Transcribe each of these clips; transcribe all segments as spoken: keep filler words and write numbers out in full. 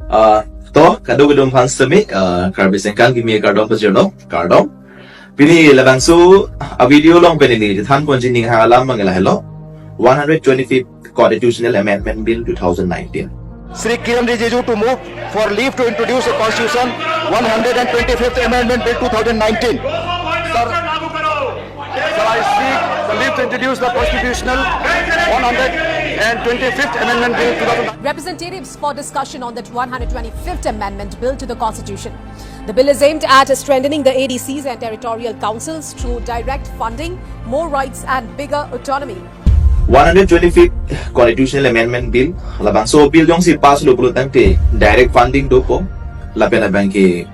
Uh, to, kadokave atum aphan sitame, uh, Karbi Sengkan Kimi akardom pajirlo, kardom. Pini labangso a video along pen neli than ponji ning ha alam abang lahelo. One hundred twenty-fifth Constitutional Amendment Bill two thousand nineteen. Shri Kiren Rijiju to move for leave to introduce a Constitution one hundred twenty-fifth Amendment Bill two thousand nineteen. Sir, sir, I seek the leave to introduce the Constitutional one hundred twenty-fifth Amendment Bill two thousand nineteen. Representatives for discussion on the one hundred twenty-fifth Amendment Bill to the Constitution. The bill is aimed at strengthening the A D Cs and territorial councils through direct funding, more rights, and bigger autonomy. One hundred twenty-fifth Constitutional Amendment Bill, labangso bill jongsi pass lo pulo tangte direct funding dopo, lapen abangke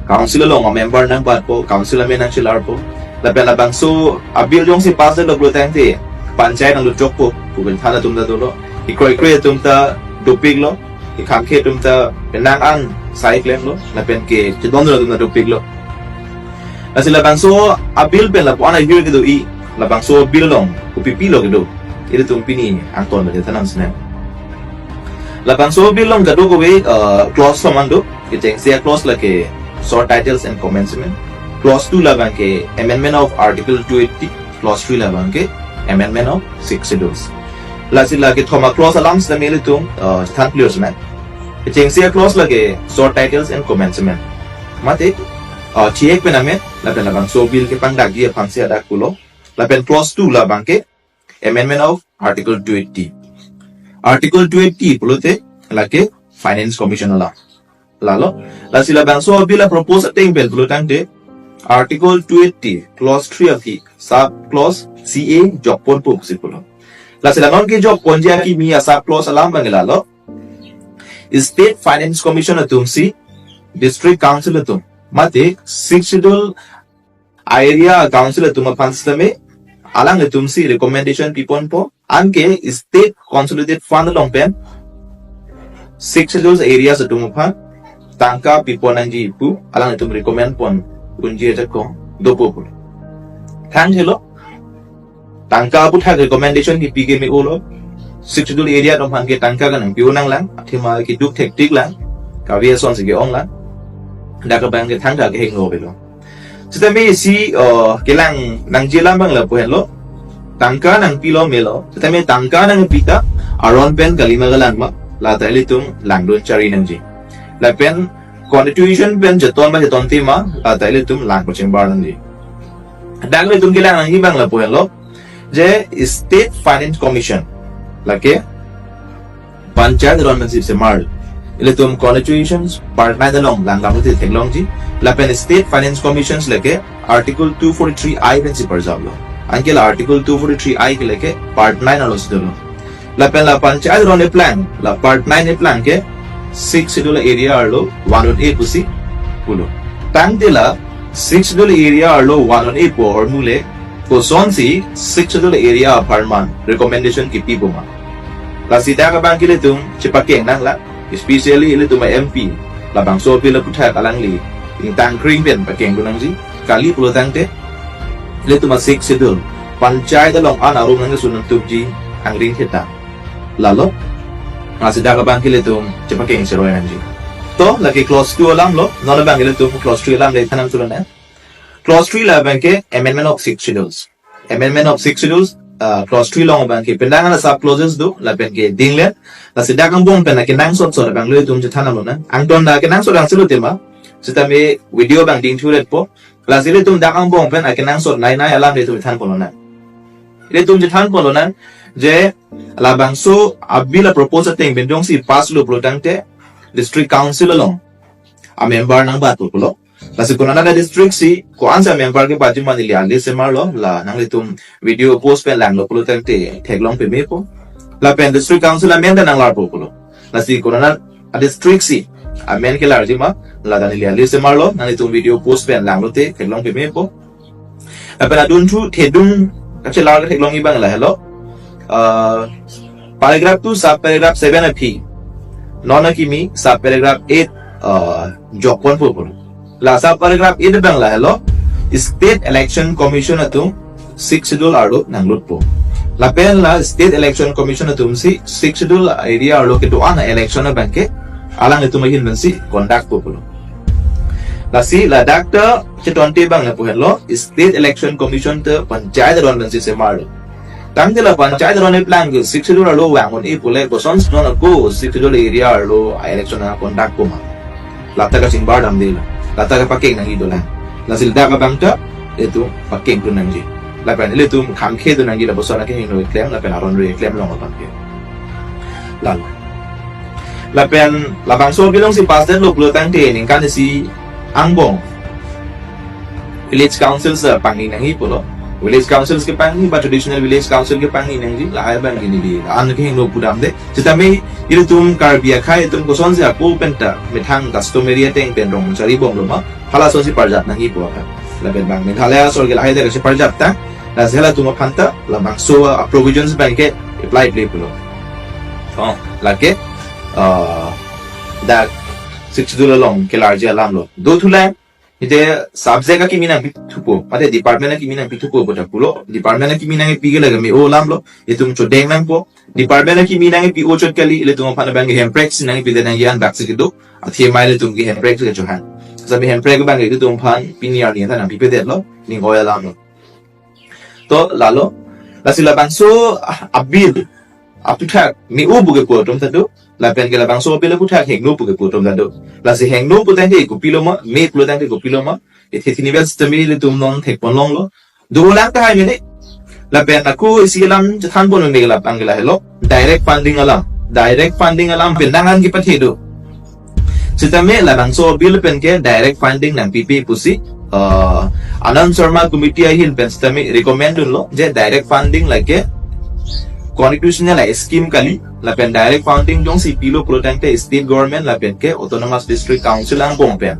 council along a member nangbatpo, council amen nangchelarpo, lapen labangso a bill jongsi pass lo pulo tangte panchayat nangluchokpo, pu pen than atum ta dolo, ikroi ikroi atum ta dopiklo, ikhangkhe atum ta penang an sai klemlo, lapen kechedondun atum ta dopiklo. Lasi labangso a bill pen lapu-an ahir kedo-i, labangso bill along kopi pilo kedo, ilitum pini angton le thanam sine. Labangso bill along kadokave, uh, clause atum do, kechengsi a clause lake short titles and commencement. Clause two labangke amendment of Article two eighty, clause three labangke amendment of Sixth Schedules. Lasi lake thoma clause alam sitame ilitum, uh, than clear sine. Kechengsi a clause lake short titles and commencement. Mate, uh, thiek pen amen, lapen labangso bill kepangdakji aphansi adak pulo. Lapen clause two labangke amendment of Article two eighty. Article two eighty pulote lake Finance Commission alam. Lalo, lasi labangso bill a propose ateng pen pulo tangte Article two eighty, clause three aphi, sub clause C A jokponpo pusi pulo. Lasi la non kejokponji akimi a sub clause alam abang lalo. State Finance Commission atumsi District Council atum, mate Sixth Schedule area council atum aphan sitame alanglitumsi recommendation piponpo, anke State Consolidated Fund along pen Sixth Schedule areas atum aphan tangka pipon nangji pu alanglitum recommend pon unji ajakong dopo pu. Thank you lo. Tangka aputhak recommendation kipi ke me-olo. Sixth Schedule area atum aphan ke tangka kanang pi-o nanglang, athema keduk thektik lang, kave asonsi ke-ong lang. Dak abang ke tangka kehingno avelo. Sitame isi, uh, kelang nangji alam abang lapu henlo. Tangka nangpilo melo. Sitame tangka nangpi ta aron pen kalima kalang ma, lata ilitum langdun chari nangji. Lapen constitution pen jeton ma jeton tema, lata ilitum lang kachingbar nangji. Dak ilitum kelang nangji abang lapu henlo, je State Finance Commission lake Panchayat aron mansip semar, ilitum Constitution Part nine along langdam uti theklongji. Lapen State Finance Commissions lake Article two forty-three I pensi parjaplo. Anke la Article two forty-three I ke lake Part nine alongsi dolo. Lapen la Panchayat aron eplang, la Part nine eplang ke Sixth Schedule area arlo vannon-e pusi pulo. Tangte la Sixth Schedule area arlo vannon-e pu ahormu le, kosonsi Sixth Schedule area apharman recommendation kipipo ma? Lasi dak abang ke ilitum chepakeng nanglang, especially ilitum a M P, labangso bill aputhak alangli ingtang kring pen pakengdun nangji. Kali pulo tangte ilitum a Sixth Schedule Panchayat along an arum nangsun nangtupji angring theta. Lalo, lasi dak abang ke ilitum chepakeng cheroi nangji. To, lake clause two alam lo, non abang ilitum clause three alam le thanam tulo na. Clause three labang ke amendment of Sixth Schedules. Amendment of Sixth Schedules, uh, clause three along abang ke penang ana sub clauses do, lapen ke dinglen. Lasi dak angbong pen akenangsot sot abang ilitum chethan lonang. Angton na akenangsot angsi lo tema. Sitame video abang ding thuret po. Lasi ilitum dak angbong pen akenangsot nai nai alam ilitum than lonang. Ilitum chethan lonang, je labangso a bill a propose ateng pen jongsi pass lo pulo tangte District Council along a member nangbatpo pulo. Lasi konat a district si ko-ansi a member kebatji ma neli a list semarlo, la nanglitum video post pen langlo pulo tangte theklong pemepo. Lapen District Council amen ta nanglarpo pulo. Lasi konat a district si amen kelarji ma, la ta neli a list semarlo, nanglitum video post pen langlote theklong pemepo. Lapen adunthu thedung kachelar ketheklongji abang lahelo. Uh, paragraph two sub paragraph seven aphi, non akimi sub paragraph eight, uh, jokponpo pulo. La sub paragraph eight abang lahelo, State Election Commission atum Sixth Schedule arlo nanglutpo. Lapen la State Election Commission atumsi Sixth Schedule area arlo kedo-an election abang ke Alanglitum ahin pensi conduct po pulo. Lasi ladak ta chetonte abang lapu henlo, State Election Commission ta panchayat aron pensi semarlo. Tangte la panchayat aron eplang ke Sixth Schedule arlo vang un-e pule, koson non ako Sixth Schedule area arlo a-election a-conduct po ma. Lata kachingbar damde la. Lata kapakeng nangji dolang. Lasi ladak abang ta itum pakengdun nangji. Lapen ilitum khangkhedun nangji, lapuson akehingno klem, lapen aron ri klem long abang ke. Lalo. Lapen labangso a-bill alongsi pass detlo pulo tangte ningkan isi angbong village councils, eh, pangni nangji pulo. Village councils kepangni ba traditional village council kepangni nangji, lahai abang ke neli an akehingno pudamde. Sitame ilitum Karbi akhei atum kosonsi ako penta methang customary ateng pen rong chari bomlo ma, halasonsi parjap nangji pu akan. Lapen bang Meghalaya asor ke lahai dera si parjap tang, lasi halatum aphan ta labangso a-provisions abang ke apply ple pulo. Oh, lake, ah, dak Sixth Schedule along kelarji alamlo. Do thulang, ite subject akimi nangpithupo, mate department akimi nangpithupo pu ta pulo, department akimi nangpi ke lake me-o alamlo, itum chodeng nangpo, department akimi nangpi-o chot kali, ilitum aphan abang ke hemprek si nangpi de nangji an dak si kedo, athe mai ilitum ke hemprek si kechohang. Sami hemprek abang ke itum aphan pini arni ta nangpipe detlo, ning-oi alamlo. To lalo, lasi labangso, ah, a-bill aphuthak me-o pu kepu atum ta do, lapen ke labangso a-bill aphuthak hingno pu kepu atum ta do. Lasi hingno pu tangte kopilo ma, me pulo tangte kopilo ma, ithi thini bel sitame ilitum non thekpon longlo. Dolang tahai mene. Lapen ako isi alam chethanpon un-e ke labang ke lahelo, direct funding alam. Direct funding alam pen nang an kepathe do. Sitame labangso a-bill pen ke direct funding nangpipe pusi, uh, Anand Sharma Committee ahin pen sitame recommend dunlo je direct funding lake constitutional scheme kali, lapen direct funding jongsi pilo pulo tangte state government lapen ke autonomous district council angbong pen,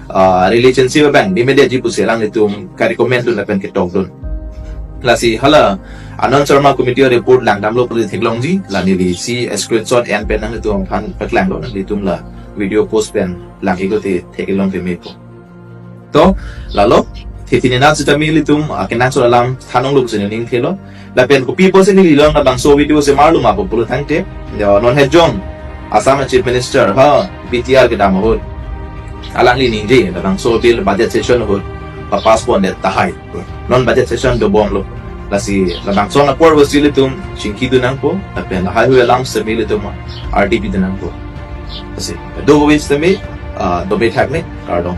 uh, relationship abang bimedetji pusi alanglitum ka-recommend dun lapen ketokdun. Lasi hala Anand Sharma Committee report langdamlo pule theklongji, la neli isi screenshot en pen nanglitum aphan paklanglo, nanglitum la video post pen lang-ik te theklong ke mepo. To lalo, ithi thini anat sitame ilitum, ah, kenangsot alam than longlo pusi ning thelo. Lapen kopi pusi neli along labangso video semarlo ma pu pulo tangte, ya, non hejong Assam Chief Minister ha B T R kedam ahut, alangli ningje labangso bill budget session ahut pa-pass pondet tahai. Non budget session dobomlo. Lasi labangso apor pusi ilitum chingkidun nangpo, lapen lahaihui alam sitame ilitum ardi pidun nangpo. Lasi do wi sitame, ah, dobe thakme, kardom.